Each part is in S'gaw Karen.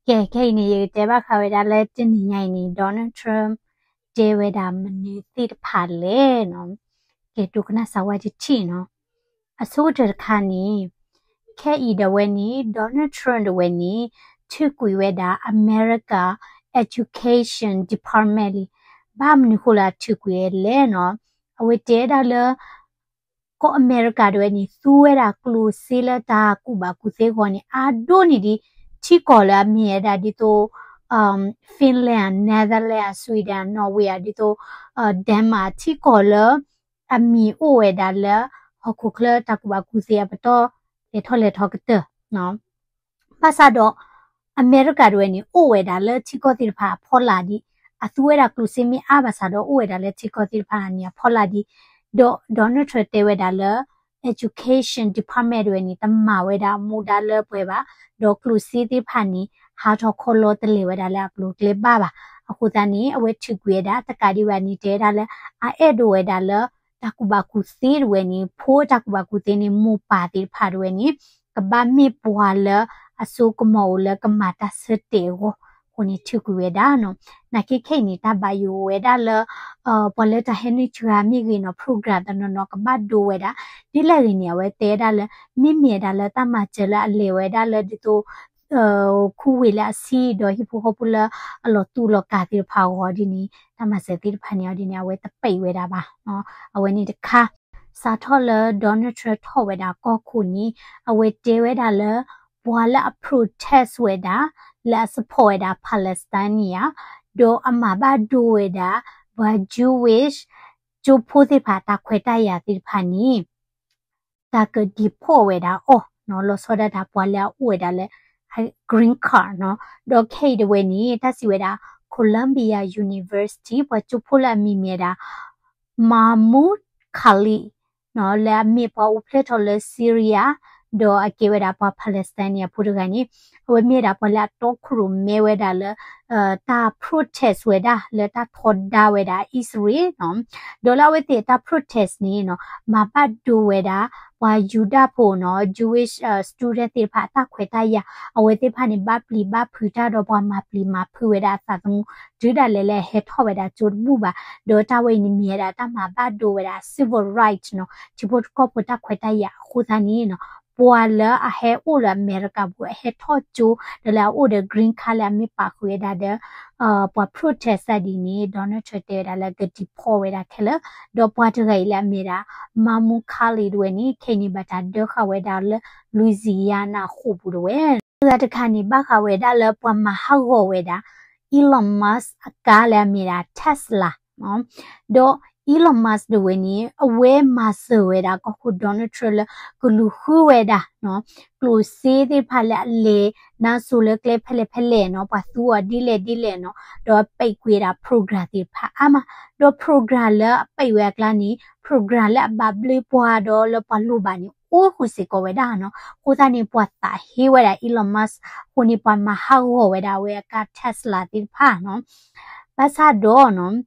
ကဲ ခဲအံၤန့ၣ် ယကတဲဘၣ်ဃးဝဲဒၣ်လၢတနံၤညါအံၤန့ၣ် Donald Trump တဲဝဲဒၣ်မနုၤသ့ၣ်တဖၣ်လဲၣ်နီၤ. ကဲ ဒိကနၣ်စၢၤဝဲတထံၣ်နီၤ. အဆိကတၢၢ်တခါန့ၣ် ခဲအံၤဒၣ်ဝဲန့ၣ် Donald Trump ဒၣ်ဝဲန့ၣ် ထုးကွံာ်ဝဲဒၣ် America Education Department လံ. ဘၣ်မနုၤဃိလၢအထုးကွံာ်ဝဲလဲၣ်နီၤ. အဝဲတဲဒၣ်လၢ ကီၢ်အမဲရကၤဒၣ်ဝဲန့ၣ် သူဝဲဒၣ်ကျိၣ်စ့လၢတၢ်ကူၣ်ဘၣ်ကူၣ်သ့အဂီၢ်န့ၣ် အါဒိၣ်န့ၢ်ဒံး ထံကီၢ်လၢအမ့ၢ်ဝဲဒၣ်ဒ်သိး Finland, Netherlands, Sweden, Norway ဒ်သိး Denmark ထံကီၢ်လၢ အမံၤအိၣ်ဝဲဒၣ်လၢ ဟီၣ်ခိၣ်ချၢတၢ်ကူၣ်ဘၣ်ကူၣ်သ့အပတီၢ် လဲၤထီၣ်လဲၤထီကတၢၢ် ဘၣ်ဆၣ်ဒီး အမဲရကၤဒၣ်ဝဲန့ၣ် အိၣ်ဝဲဒၣ်လၢထံကီၢ်သ့ၣ်တဖၣ်အဖီလာ်ဒံး, အသူဝဲဒၣ်ကျိၣ်စ့မ့ၢ်အါဘၣ်ဆၣ်ဒီး အိၣ်ဝဲဒၣ်လၢထံကီၢ်သ့ၣ်တဖၣ်န့ၣ်အဖီလာ်ဒံး, ဒီး Donald Trump တဲဝဲဒၣ်လၢ Education Department ဒၣ်ဝဲန့ၣ် တမၤဝဲဒၣ်အမူဒါလၢပှဲၤဘၣ်, ဒီးကျိၣ်စ့သ့ၣ်တဖၣ်န့ၣ် ဟးထီၣ်ခီလီတလဲၤဝဲဒၣ်လၢအကျိၤအကျဲဘၣ်ဘၣ်. အဃိသတးန့ၣ် အဝဲထုးကွံာ်ဝဲဒၣ် တကးဒံးဘၣ်န့ၣ် တဲဝဲဒၣ်လၢ အအဲၣ်ဒိးဝဲဒၣ်လၢ တၢ်ကူၣ်ဘၣ်ကူၣ်သ့ဒၣ်ဝဲန့ၣ် ဖိတၢ်ကူၣ်ဘၣ်ကူၣ်သ့န့ၣ် မိၢ်ပၢ်သ့ၣ်တဖၣ်ဒၣ်ဝဲန့ၣ် ကဘၣ်မ့ၢ်ပှၤလၢအစိကမီၤအိၣ်လၢကမၤတၢ်ဆၢတဲာ်အဂီၢ်အဃိန့ၣ် ထုးကွံာ်ဝဲဒၣ်နီၤ. နာ်က့ခဲအံၤန့ၣ် တၢ်ဘၣ်ယိၣ်ဝဲဒၣ်လၢ ပှၤလၢတၢ်ဟဲနုာ်စှၤမ့ၢ်ဂ့ၤနီၤ program တနီၤနီၤ ကဘၣ်ဒိဝဲဒၣ် ဒ်လဲၣ်ဂ့ၤန့ၣ် အဝဲတဲဝဲဒၣ်လၢ မ့မ့ၢ်ဝဲဒၣ်လၢတၢ်မၤစၢၤလၢအလဲၤဝဲဒၣ်လၢဒ်သိး ခူဝ့ၢ်လၢအဆံး ဒီးဟံၣ်ဖိဃီဖိလၢအလီၤတူာ်လီၤကာ်သ့ၣ်တဖၣ်အဂီၢ်ဒ်န့ၣ် တၢ်မၤစၢၤသ့ၣ်တဖၣ်န့ၣ်အီၤဒ်န့ၣ် အဝဲတပံးဝဲဒၣ်ဘၣ်. အဝဲန့ၣ်တခါ စးထီၣ်လၢ Donald Trump ထီၣ်ဝဲဒၣ်ကီၢ်ခိၣ်န့ၣ် အဝဲတဲဝဲဒၣ်လၢ ပှၤလၢအ protest ဝဲဒၣ် လၢအ support ဝဲဒၣ် Palestine န့ၣ်ဧါ, ဒီးအမၤဘၣ်ဒိဝဲဒၣ် ပှၤ Jewish ကၠိဖိသ့ၣ်တဖၣ် တၢ်ခွဲးတၢ်ယာ်သ့ၣ်တဖၣ်န့ၣ် တၢ်က deport ဝဲဒၣ်အီၤနီၤ လီၤဆီဒၣ်တၢ်ပှၤလၢအအိၣ်ဝဲဒၣ်လၢ green card နီၤ. ဒီးခဲအံၤတဝဲန့ၣ် တၢ်စံးဝဲဒၣ် Columbia University ပှၤကၠိဖိလၢအမံၤမ့ၢ်ဝဲဒၣ် Mahmoud Khalid နီၤ လၢအမ့ၢ်ပှၤအိၣ်ဖျဲၣ်ထီၣ်လၢ Syria ဒီးအကဲဝဲဒၣ်ပှၤ Palestine န့ၣ် အဖိတဂၤန့ၣ် အဝဲမ့ၢ်ဝဲဒၣ်ပှၤလၢအတီခိၣ်ရိၣ်မဲဝဲဒၣ်လၢ တၢ် protest ဝဲဒၣ် လၢတၢ်ထီဒါဝဲဒၣ်အံၣ်စရ့လးနီၤ. ဒီးလၢအဝဲသ့ၣ်အတၢ် protest န့ၣ်နီၤ မၤဘၣ်ဒိဝဲဒၣ် ပှၤယူဒၤဖိနီၤ Jewish student သ့ၣ်တဖၣ်အတၢ်ခွဲးတၢ်ယာ် အဝဲသ့ၣ်တဖၣ်န့ၣ် ဘၣ်ပျံၤဘၣ်ဖုးတၢ်ဒီးပှၤမၤပျံၤမၤဖုးဝဲဒၣ်အသးသမူ တုၤဒၣ်လဲာ်လၢအဟဲထီၣ်ဝဲဒၣ်ကၠိတဘူၣ်ဘၣ်. ဒီးတၢ်ဝဲအံၤန့ၣ်မ့ၢ်ဝဲဒၣ်တၢ်မၤဘၣ်ဒိဝဲဒၣ် civil right နီၤ ထံဖိကီၢ်ဖိတၢ်ခွဲးတၢ်ယာ်အဃိသတးန့ၣ်နီၤ ပှၤလၢအဟဲအိၣ်လၢအမဲရကၤပူၤ အဟဲထီၣ်ကၠိ ဒီးလၢအအိၣ်ဒီး green card လၢအမ့ၢ်ပာ်ဃုာ်ဝဲဒၣ်ဒီး ပှၤ protest ဒ်န့ၣ် Donald Trump တဲဝဲဒၣ်လၢက deport ဝဲဒၣ်ခဲလၢာ်, ဒီးပှၤတဂၤအံၤလၢအမ့ၢ်ဒၣ် Mahmoud Khalid တဝဲန့ၣ် ခဲအံၤန့ၣ် ဘၣ်တၢ်ဒၢဃာ်ဝဲဒၣ်လၢ Louisiana ဃိာ်ပူၤတဝဲ တဂၤတခါန့ၣ် ဘၣ်ဃးဝဲဒၣ်လၢပှၤမၤဟးဂီၤဝဲဒၣ် Elon Musk အကါလၢအမ့ၢ်ဒၣ် Tesla ဒီး Elon Musk တဝဲန့ၣ် အဝဲမၤစၢၤဝဲဒၣ်ကီၢ်ခိၣ် Donald Trump လၢ ကလူၤဃုဝဲဒၣ် ကျိၣ်စ့သ့ၣ်တဖၣ်လၢအလဲၤနါစိၤလၢကျဲဖဲလဲၣ်ဖဲလဲၣ်နီၤ ပှၤသူအီၤဒ်လဲၣ်ဒ်လဲၣ်နီၤ ဒီးပံးကွံာ်ဝဲဒၣ် program သ့ၣ်တဖၣ်အါမး ဒီး program လၢအပံးဝဲအကျါန့ၣ် program လၢအဘၣ်ဘျုးပှၤဒီးလၢပှၤလိၣ်ဘၣ်န့ၣ် အိၣ်ဃုာ်စ့ၢ်ကီးဝဲဒၣ်နီၤ. အဃိသတးန့ၣ် ပှၤသးဟ့ဝဲဒၣ် Elon Musk အဃိန့ၣ် ပှၤမၤဟးဂီၤဝဲဒၣ်အဝဲအကါ Tesla သ့ၣ်တဖၣ်နီၤ. ဘၣ်ဆၣ်ဒီးနီၤ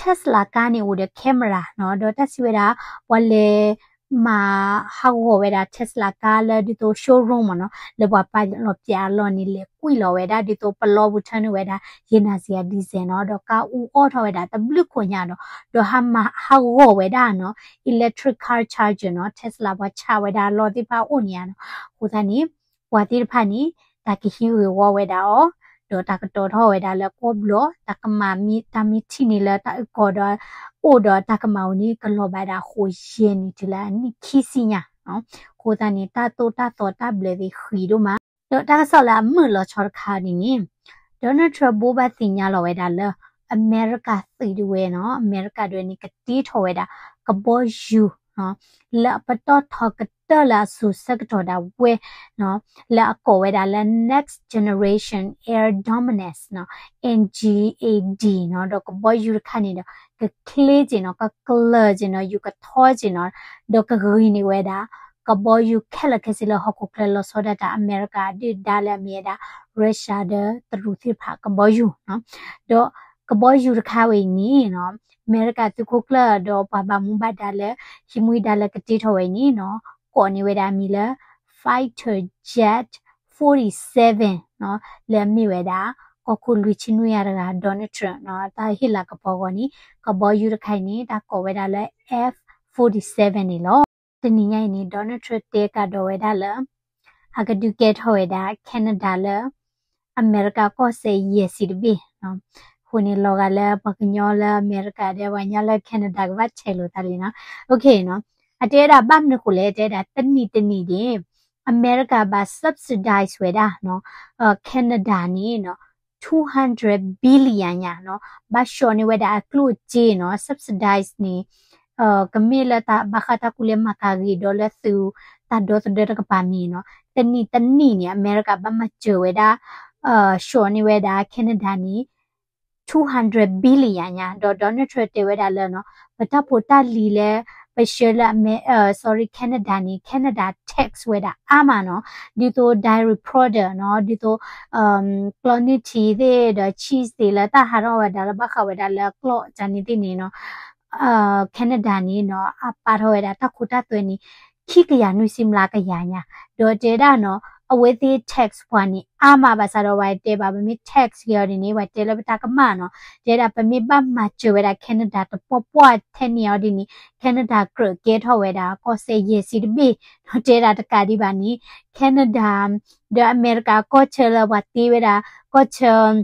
Tesla ကါန့ၣ်အိၣ်ဒီး camera နီၤ ဒီးတၢ်စံးဝဲဒၣ် ပှၤလဲၤမၤဟးဂီၤဝဲဒၣ် Tesla ကါလၢဒ်သိး showroom မ့ၢ်နီၤ လၢပှၤပာ်လီၤပျးအလီၢ်န့ၣ် လဲၤကွံာ်လီၤဝဲဒၣ်ဒ်သိးပလီပူၤထၢနုာ်ဝဲဒၣ် ယဲၢ်နၣ်စံၤအ diesel နီၤ ဒီးကါအူအီၣ်ထီၣ်ဝဲဒၣ်တဘျုးခိၣ်ညါဒီး ဒီးဟးမၤဟးဂီၤဝဲဒၣ်နီၤ electric car charger နီၤ Tesla ပှၤဆးဝဲဒၣ်အလီၢ်သ့ၣ်တဖၣ်အိၣ်န့ၣ်ဧါနီၤ. အဃိသတးန့ၣ် ပှၤသ့ၣ်တဖၣ်န့ၣ် တၢ်ကဟံးဂ့ၢ်ဝီဝဲဒၣ်အီၤ ဒီးတၢ်ကတီၤထီၣ်ဝဲဒၣ်လၢကီၢ်ဘျီ တၢ်ကမၤမံ တၢ်မံထံၣ်န့ၣ်လၢတၢ်အုၣ်ကီၤဒီး အိၣ်ဒီးတၢ်ကမၤဝဲန့ၣ် ကလီၤဘၣ်ဒၣ်အဃိယဲၢ်နံၣ်တုၤလၢအနံၣ်ခံဆံညါ. အဃိသတးန့ၣ် တၢ်သိၣ်တၢ်သီတၢ်ဘျၢသ့ၣ်ဃံးဒိၣ်မး ဒီးတၢ်ကစီၣ်လၢအမုာ်လီၤဆီတခါဒ်န့ၣ် Donald Trump ဘိးဘၣ်သ့ၣ်ညါလီၤဝဲဒၣ်လၢ အမဲရကၤသုးဒၣ်ဝဲနီၤ အမဲရကၤဒၣ်ဝဲန့ၣ် ကတ့ထီၣ်ဝဲဒၣ် ကဘီယူၤ လၢအပတီၢ်ထီကတၢၢ်လၢအစိၤဆၢကတီၢ်ဒၣ်ဝဲ လၢအကိးဝဲဒၣ်လၢ Next Generation Air Dominance နီၤ NGAD နီၤ ဒီးကဘီယူၤတခါန့ၣ်ဒီး ကချ့က့ၤနီၤ ကကျၢၤက့ၤနီၤ ယူၤကထီက့ၤနီၤ ဒီးကဂ့ၤန့ၢ်ဝဲဒၣ် ကဘီယူၤခဲလၢာ်ခဲဆ့လၢဟီၣ်ခိၣ်ချၢလီၤဆီဒၣ်တၢ်အမဲရကၤဒုၣ်ဒါလၢအမ့ၢ်ဝဲဒၣ် Russia ဒီးတရူးသ့ၣ်တဖၣ်ကဘီယူၤနီၤ ဒီးကဘီယူၤတခါဝဲအံၤန့ၣ်နီၤ အမဲရကၤသုးခိၣ်ကျၢၢ်ဒီးပှၤဘၣ်မူဘၣ်ဒါလၢ ဟံးမူဒါလၢကတ့ထီၣ်ဝဲအံၤန့ၣ်နီၤ ကိးန့ၢ်ဝဲဒၣ်အမံၤလၢ Fighter Jet forty-seven လၢအမ့ၢ်ဝဲဒၣ် ကီၢ်ခိၣ်လွံၢ်ဆံနွံယၤတဂၤ Donald Trump တၢ်ဟ့ၣ်လၤကပီၤအဂီၢ်န့ၣ် ကဘီယူၤတခါအံၤန့ၣ် တၢ်ကိးဝဲဒၣ်လၢ F forty-seven န့ၣ်လီၤ. တနံၤညါအံၤန့ၣ် Donald Trump တဲကဒီးဝဲဒၣ်လၢ အကဒုးကဲထီၣ်ဝဲဒၣ် Canada လၢ အမဲရကၤကီၢ်စဲၣ်ယဲၢ်ဆံတဘ့ၣ် အဃိန့ၣ် လီၤဂာ်လၢပှၤကညီလၢအမဲရကၤဒီး ပှၤကညီလၢ Canada ကဘၣ်ဆဲးလိာ်သးလံနီၤ. အတဲဒၣ်ဘၣ်မနုၤဃိလဲၣ် တဲဒၣ်တနံၣ်တနံၣ်န့ၣ် အမဲရကၤဘၣ် subsidize ဝဲဒၣ် Canada န့ၣ် two hundred billion ညါနီၤ ဘၣ်ဆှိးန့ၢ်ဝဲဒၣ်အကျိၣ်အစ့နီၤ subsidize န့ၣ် ကမ့ၢ်လၢတၢ်ဘၣ်ဃးတၢ်ကူၣ်လဲၤမၤကၤဂ့ၤဒီးလၢသုးတၢ်ဒီသဒၢတကပၤမ့ၢ်နီၤ တနံၣ်တနံၣ်န့ၣ် အမဲရကၤဘၣ်မၤစၢၤဝဲဒၣ် ဆှိးန့ၢ်ဝဲဒၣ် Canada န့ၣ် two hundred billion ညါ ဒီး Donald Trump တဲဝဲဒၣ်လၢနီၤ ပတၢ်ဖိတၢ်လံၤလၢ ပဆှၢလၢအမဲ sorry Canada န့ၣ် Canada tax ဝဲဒၣ်အါမးနီၤ ဒ်သိး dairy product နီၤ ဒ်သိး ကျီၢ်နုၢ်ထံသ့ၣ်ဒီး cheese သ့ၣ်လၢတၢ်ဟးထီၣ်ဝဲဒၣ်လၢဘၣ်ဃးဝဲဒၣ်လၢကျီၢ်ကန့ၣ်သ့ၣ်န့ၣ်နီၤ Canada န့ၣ်နီၤ အပာ်ထီၣ်ဝဲဒၣ်တၢ်ခိတၢ်သွဲန့ၣ် ခံကယၤနွံဆံမျးကယၤညါ ဒီးတဲဒၣ်နီၤ အဝဲသ့ၣ် tax ပှၤန့ၣ် အါမးဘၣ်ဆၣ်ဒီး ပှၤတဲဘၣ် ပမ့ၢ် tax က့ၤအီၤဒ်န့ၣ် ပှၤတဲလၢပတၢ်ကမၣ်နီၤ တဲဒၣ်ပမ့ၢ်ဘၣ်မၤစၢၤဝဲဒၣ် Canada တပှီၢ်ပှီၢ်ထဲန့ၣ်အီၤဒ်န့ၣ် Canada ကြၢးကဲထီၣ်ဝဲဒၣ် ကီၢ်စဲၣ်ယဲၢ်ဆံတဘ့ၣ် ဒီးတဲဒၣ်တကးဒံးဘၣ်န့ၣ် Canada ဒီးအမဲရကၤကီၢ်ဆၢလၢပှၤတ့ဝဲဒၣ် ကီၢ်ဆၢ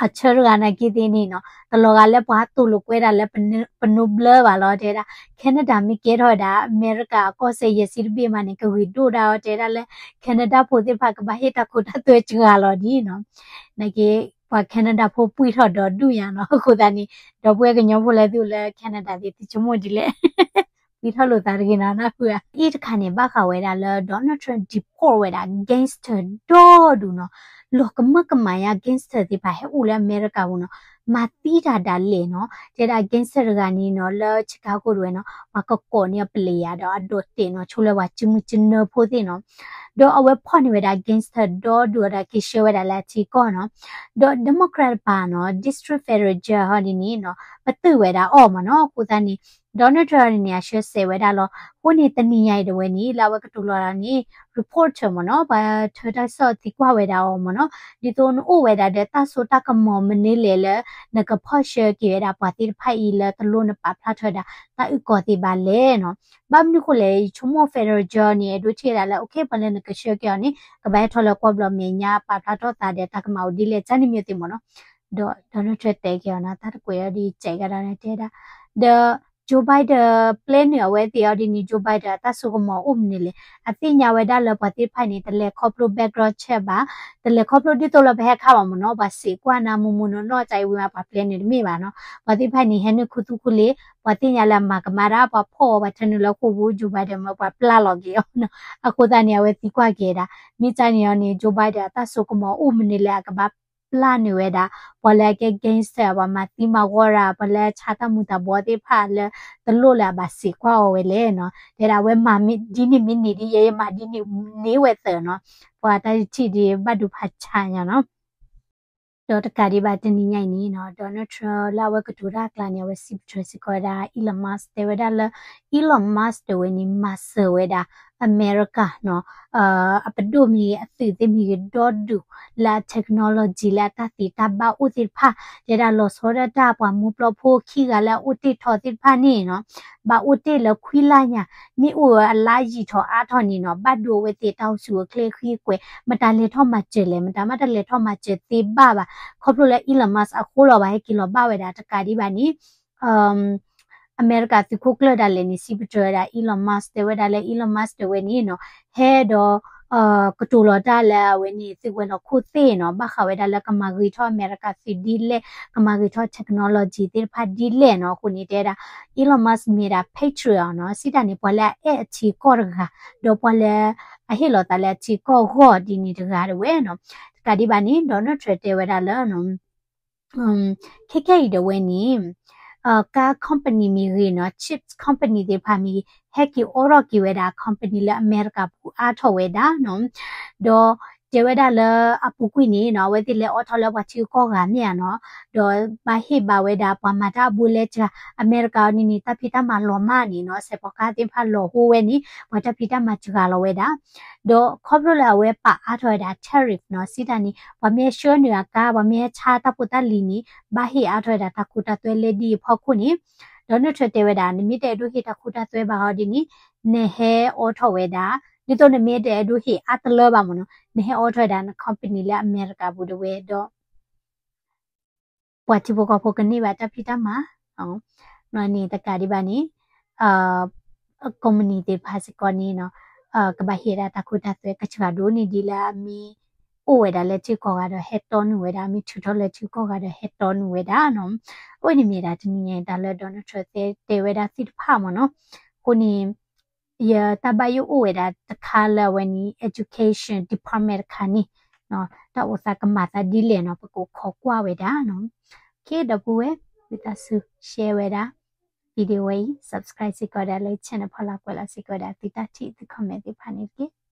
အဆၢတဂၤနာ်က့သ့ၣ်န့ၣ်နီၤ တလီၤဂာ်လၢပှၤတိၢ်လိာ်ကွဲဒၣ်လၢပနိဘျၢဘၣ်လီၤ တဲဒၣ် Canada မ့ၢ်ကဲထီၣ်ဝဲဒၣ် အမဲရကၤကီၢ်စဲၣ်ယဲၢ်ဆံတဘ့ၣ်မးန့ၣ် ကဂ့ၤဒိၣ်ဒၣ်အီၤ တဲဒၣ်လၢ Canada ဖိသ့ၣ်တဖၣ်ကဘၣ်ဟ့ၣ်တၢ်ခိတၢ်သွဲစှၤလီၤဒ်နီၤ နာ်က့ ပှၤ Canada ဖိပှံၢ်ထီၣ်ဒီးဒူၣ်ညါနီၤ အဃိသတးန့ၣ် ဒီပုၢ်ဝဲၢ်ကညီဖိလၢသုအိၣ်လၢ Canada သ့ၣ် သုဆိကမိၣ်ဒ်လဲၣ် ပှံၢ်ထီၣ်လိာ်သးတဂ့ၤနီၤ နၢ်ဟူဧါ အံၤတခါန့ၣ် ဘၣ်ဃးဝဲဒၣ်လၢ Donald Trump deport ဝဲဒၣ် gangster ဒီဒူၣ်နီၤ လီၤကမၢကမၣ်ညါ gangster သ့ၣ်တဖၣ်ဟဲအိၣ်လၢအမဲရကၤပူၤနီၤ မၤသံတၢ်ဒၣ်လဲာ်နီၤ တဲဒၣ် gangster တဂၤန့ၣ်နီၤ လၢ Chicago တဝဲနီၤ ပှၤကကိးန့ၢ်အီၤပလံးယၤဒီး အဒိးတဲာ်နီၤ ဆိလၢပှၤစုမုၢ်စုနၢဖိသ့ၣ်နီၤ ဒီးအဝဲဖီၣ်န့ၢ်ဝဲဒၣ် gangster ဒီဒူၣ်အီၤဒီးက့ၤဆှၢဝဲဒၣ်လၢအထံကီၢ်နီၤ ဒီး Democrat တပၤနီၤ District Federal Judge ဟီဒ်န့ၣ်နီၤ ပတုာ်ဝဲဒၣ်အီၤမ့ၢ်နီၤ အဃိသတးန့ၣ် Donald Trump န့ၣ် အဆှၢစဲးဝဲဒၣ်လီၤ အဃိန့ၣ် တနံၤညါအံၤတဝဲန့ၣ် လၢအဝဲကတိၤလီၤတၢ်န့ၣ် reporter မ့ၢ်နီၤ ပှၤထၢတၢ်ကစီၣ်သံကွၢ်ဝဲဒၣ်အီၤမ့ၢ်နီၤ ဒ်သိးနအိၣ်ဝဲဒၣ်ဒီးတၢ်စိတၢ်ကမီၤမနုၤလဲၣ်လၢ နကဖီၣ်ဆှၢက့ၤဝဲဒၣ်ပှၤသ့ၣ်တဖၣ်အံၤလၢတလိၣ်နပာ်ဖျါထီၣ်ဝဲဒၣ် တၢ်အုၣ်ကီၤသ့ဘၣ်လဲၣ်နီၤ ဘၣ်မနုၤဃိလဲၣ် ယဆိကမိၣ် Federal Judge န့ၣ် အဲၣ်ဒိးထံၣ်ဝဲဒၣ်လၢ okay ပှၤလၢနကဆှၢက့ၤအီၤန့ၣ် ကဘၣ်ဟဲထီၣ်လၢကွီၢ်ဘျီမဲာ်ညါ ပာ်ဖျါထီၣ်သးဒီးတၢ်ကမၣ်အိၣ်ဒ်လဲၣ် ကန့ၣ်မ့ၢ်သ့ၣ်မ့ၢ်နီၤ ဒီး Donald Trump တဲက့ၤအီၤနီၤ တၢ်တကွဲးအီၤဒ်စဲးကဒီးန့ၣ်တဲဒၣ် ဒီး Joe Biden ပျဲနုာ်အဝဲသ့ၣ်အီၤဒ်န့ၣ် Joe Biden အတၢ်စိကမီၤအိၣ်မနုၤလဲၣ် အသ့ၣ်ညါဝဲဒၣ်လၢပှၤသ့ၣ်တဖၣ်န့ၣ် တလဲၤခီဖျိ background check ဘၣ် တလဲၤခီဖျိဒ်သိးလၢပဟဲခါဘၣ်မ့ၢ်နီၤ ပှၤစံးကွၢ်နၤမူမူနီၢ်နီၢ် တၢ်အံၤဝံၤမး ပှၤပျဲနုာ်တမ့ၢ်ဘၣ်နီၤ ပှၤသ့ၣ်တဖၣ်န့ၣ် ဟဲနုာ်ခူသူၣ်ခူလ့ ပှၤသ့ၣ်ညါလၢအမၤကမၣ်တၢ် ပှၤဖီၣ်အီၤ ပှၤထၢနုာ်လၢဃိာ်ပူၤ Joe Biden မ့ၢ်ပှၤပျၢ်လီၤက့ၤအီၤနီၤ အဃိသတးန့ၣ် အဝဲသံကွၢ်က့ၤဒၣ် မ့ၢ်တၢ်န့ၣ်အီၤန့ၣ် Joe Biden အတၢ်စိကမီၤအိၣ်မနုၤလဲၣ် အကဘၣ်ပျၢ်နုာ်ဝဲဒၣ် ပှၤလၢအကဲ gangster ပှၤမၤသံမၤဂီၤတၢ် ပှၤလၢဆါတၢ်မူၤတၢ်ဘှီးသ့ၣ်တဖၣ်လၢ တလိၣ်လၢအဘၣ်စံးကွၢ်အီၤဝဲလဲၣ်နီၤ တဲဒၣ်အဝဲမၤဒ်န့ၣ်မ့ၢ်န့ၢ်ဒ်ယဲ ယမၤဒ်န့ၣ်န့ၢ်ဝဲသၢနီၤ ပှၤတၢ်ယထံၣ်ဒ်ဘၣ်ဒိဖးဆါညါနီၤ ဒီးတကးဒံးဘၣ်တနံၤညါအံၤန့ၣ်နီၤ Donald Trump လၢအဝဲကတိၤတၢ်အကျါန့ၣ် အဝဲစံးပတြၢၤစ့ၢ်ကီးဝဲဒၣ် Elon Musk တဲဝဲဒၣ်လၢ Elon Musk တဝဲန့ၣ် မၤစၢၤဝဲဒၣ် အမဲရကၤနီၤ အပဒိၣ်မ့ၢ်ဂ့ၤ အသုးသ့ၣ်မ့ၢ်ဂ့ၤ ဒီဒူၣ်လၢအ technology လၢအတၢ်သ့တၢ်ဘၣ်အိၣ်သ့ၣ်တဖၣ် တဲဒၣ်လီၤဆီဒၣ်တၢ်ပှၤမူပျီဖိခံဂၤလၢအအိၣ်တ့ၢ်ထီၣ်သ့ၣ်တဖၣ်န့ၣ်နီၤ ဘၣ်အိၣ်တ့ၢ်လၢခွံလါညါ မ့ၢ်အိၣ်ဝဲအလါယံာ်ထီၣ်အါထီၣ်န့ၣ်နီၤ ဘၣ်ဒိအဝဲသ့ၣ်တၢ်အိၣ်ဆူၣ်အိၣ်ချ့ဃံကွဲး မတၤလဲၤထီၣ်မၤစၢၤလဲၣ် မတၤမ့ၢ်တၢ်လဲၤထီၣ်မၤစၢၤသ့ဘၣ်ဘၣ် ခီဖျိလၢ Elon Musk အဃိလီၤ ဘၣ်ဟဲက့ၤလီၤဘၣ်ဝဲဒၣ်တကးဒံးဘၣ်န့ၣ် အမဲရကၤသုးခိၣ်ကျၢၢ်ဒၣ်လဲာ်န့ၣ် စံးပတြၢၤဝဲဒၣ် Elon Musk တဲဝဲဒၣ်လၢ Elon Musk တဝဲန့ၣ်နီၤ ဟဲဒီး ကတိၤလီၤတၢ်လၢအဝဲန့ၣ် သုးဝဲၤလီၢ်ခိၣ်သ့ၣ်နီၤ ဘၣ်ဃးဝဲဒၣ်လၢကမၤဂ့ၤထီၣ်အမဲရကၤသုးဒ်လဲၣ် ကမၤဂ့ၤထီၣ် technology သ့ၣ်တဖၣ်ဒ်လဲၣ်နီၤ အဃိန့ၣ်တဲဒၣ် Elon Musk မ့ၢ်ဒၣ် patriot နီၤ စံးတၢ်န့ၣ် ပှၤလၢအအဲၣ်အထံအကီၢ်တဂၤ ဒီးပှၤလၢအဟ့ၣ်လီၤသးလၢအထံအကီၢ်ဂီၢ်ဒ်န့ၣ်တဂၤတဝဲနီၤ တကးဒံးဘၣ်န့ၣ် Donald Trump တဲဝဲဒၣ်လၢ ခဲခဲအံၤဒၣ်ဝဲန့ၣ် ကါ company မ့ၢ်ဂ့ၤနီၤ chips company သ့ၣ်တဖၣ်မ့ၢ်ဂ့ၤ ဟဲက့ၤအိးထီၣ်က့ၤဝဲဒၣ် company လၢအမဲရကၤပူၤအါထီၣ်ဝဲဒၣ်နီၤ ဒီး တဲဝဲဒၣ်လၢအပူၤကွံာ်န့ၣ်နီၤ အဝဲသ့ၣ်လဲၤအိးထီၣ်လၢပှၤထံဂုၤကီၢ်ဂၤမ့ၢ်ဧါနီၤ, ဒီးဘၣ်ဟ့ၣ်ဘၣ်ဝဲဒၣ်ပှၤမၤတၢ်အဘူးအလဲစှၤ, အမဲရကၤအီၤန့ၣ်န့ၣ် တၢ်ဖံးတၢ်မၤလီၤမၢ်န့ၣ်နီၤ, စဲးဖီကါသ့ၣ်တဖၣ်လီၤဟိဝဲန့ၣ် ပှၤတၢ်ဖံးတၢ်မၤစှၤလီၤဝဲဒၣ်, ဒီးခီဖျိလၢအဝဲပာ်အါထီၣ်ဝဲဒၣ် tariff နီၤ စံးတၢ်န့ၣ် ပှၤမ့ၢ်ဆှၢနုာ်အကါ ပှၤမ့ၢ်ဟဲဆါတၢ်ဖိတၢ်လံၤန့ၣ် ဘၣ်ဟ့ၣ်အါထီၣ်ဝဲဒၣ်တၢ်ခိတၢ်သွဲလဲဒ်အံၤအဖီခိၣ်န့ၣ်, ဒီးနီၢ်ထၢၣ်တဲဝဲဒၣ် နမ့ၢ်တအဲၣ်ဒိးဟ့ၣ်တၢ်ခိတၢ်သွဲဘၣ်ဟီဒ်န့ၣ် နဟဲအိးထီၣ်ဝဲဒၣ်, ဒ်သိးနမ့ၢ်တအဲၣ်ဒိးဟ့ၣ်အါတလၢဘၣ်မ့ၢ်နီၤ နဟဲအိးထီၣ်ဝဲဒၣ်န company လၢအမဲရကၤပူၤဒၣ်ဝဲဒီး ပှၤထံဖိကီၢ်ဖိကန့ၢ်ဘၣ်တၢ်ဖံးတၢ်မၤ, န့ၣ်တကးဒံးဘၣ်န့ၣ် company သ့ၣ်တဖၣ်စ့ၢ်ကီးန့ၣ်နီၤ ကဘၣ်ဟ့ၣ်ဒၣ်တၢ်ခိတၢ်သွဲကစှၤဒိၣ်န့ၢ်ဒ်လၢအမ့ၢ်အိၣ်ဝဲဒၣ်လၢထံဂုၤကီၢ်ဂၤဒီးဟဲတီနုာ်ဝဲဒၣ်, အမ့ၢ်ထုးထီၣ်လၢထံဂုၤကီၢ်ဂၤဒီးဟဲတီနုာ်ဝဲဒၣ်နီၤ. အဝဲန့ၣ်မ့ၢ်ဒၣ်တနံၤညါအံၤတၢ်လၢ Donald Trump တဲတဲဝဲဒၣ်သ့ၣ်တဖၣ်မ့ၢ်နီၤ. အဃိန့ၣ် ယတၢ်ဘၣ်ယိၣ်အိၣ်ဝဲဒၣ်တခါလၢအဝဲန့ၣ် education department တခါန့ၣ် တၢ်အိၣ်သးကမၤသးဒ်လဲၣ်နီၤ ပကအိၣ်ခိးကွၢ်ဝဲဒၣ်နီၤ. ဒီပုၢ်ဝဲၢ် ဝံသးစူၤ share ဝဲဒၣ် video ဝဲအံၤ subscribe စ့ၢ်ကီးဒၣ်လၢ channel ဖီလာ်ကွဲးလီၤစ့ၢ်ကီးဒၣ်သုတၢ်ထံၣ်သု comment သ့ၣ်တဖၣ်န့ၣ်တက့ၢ်.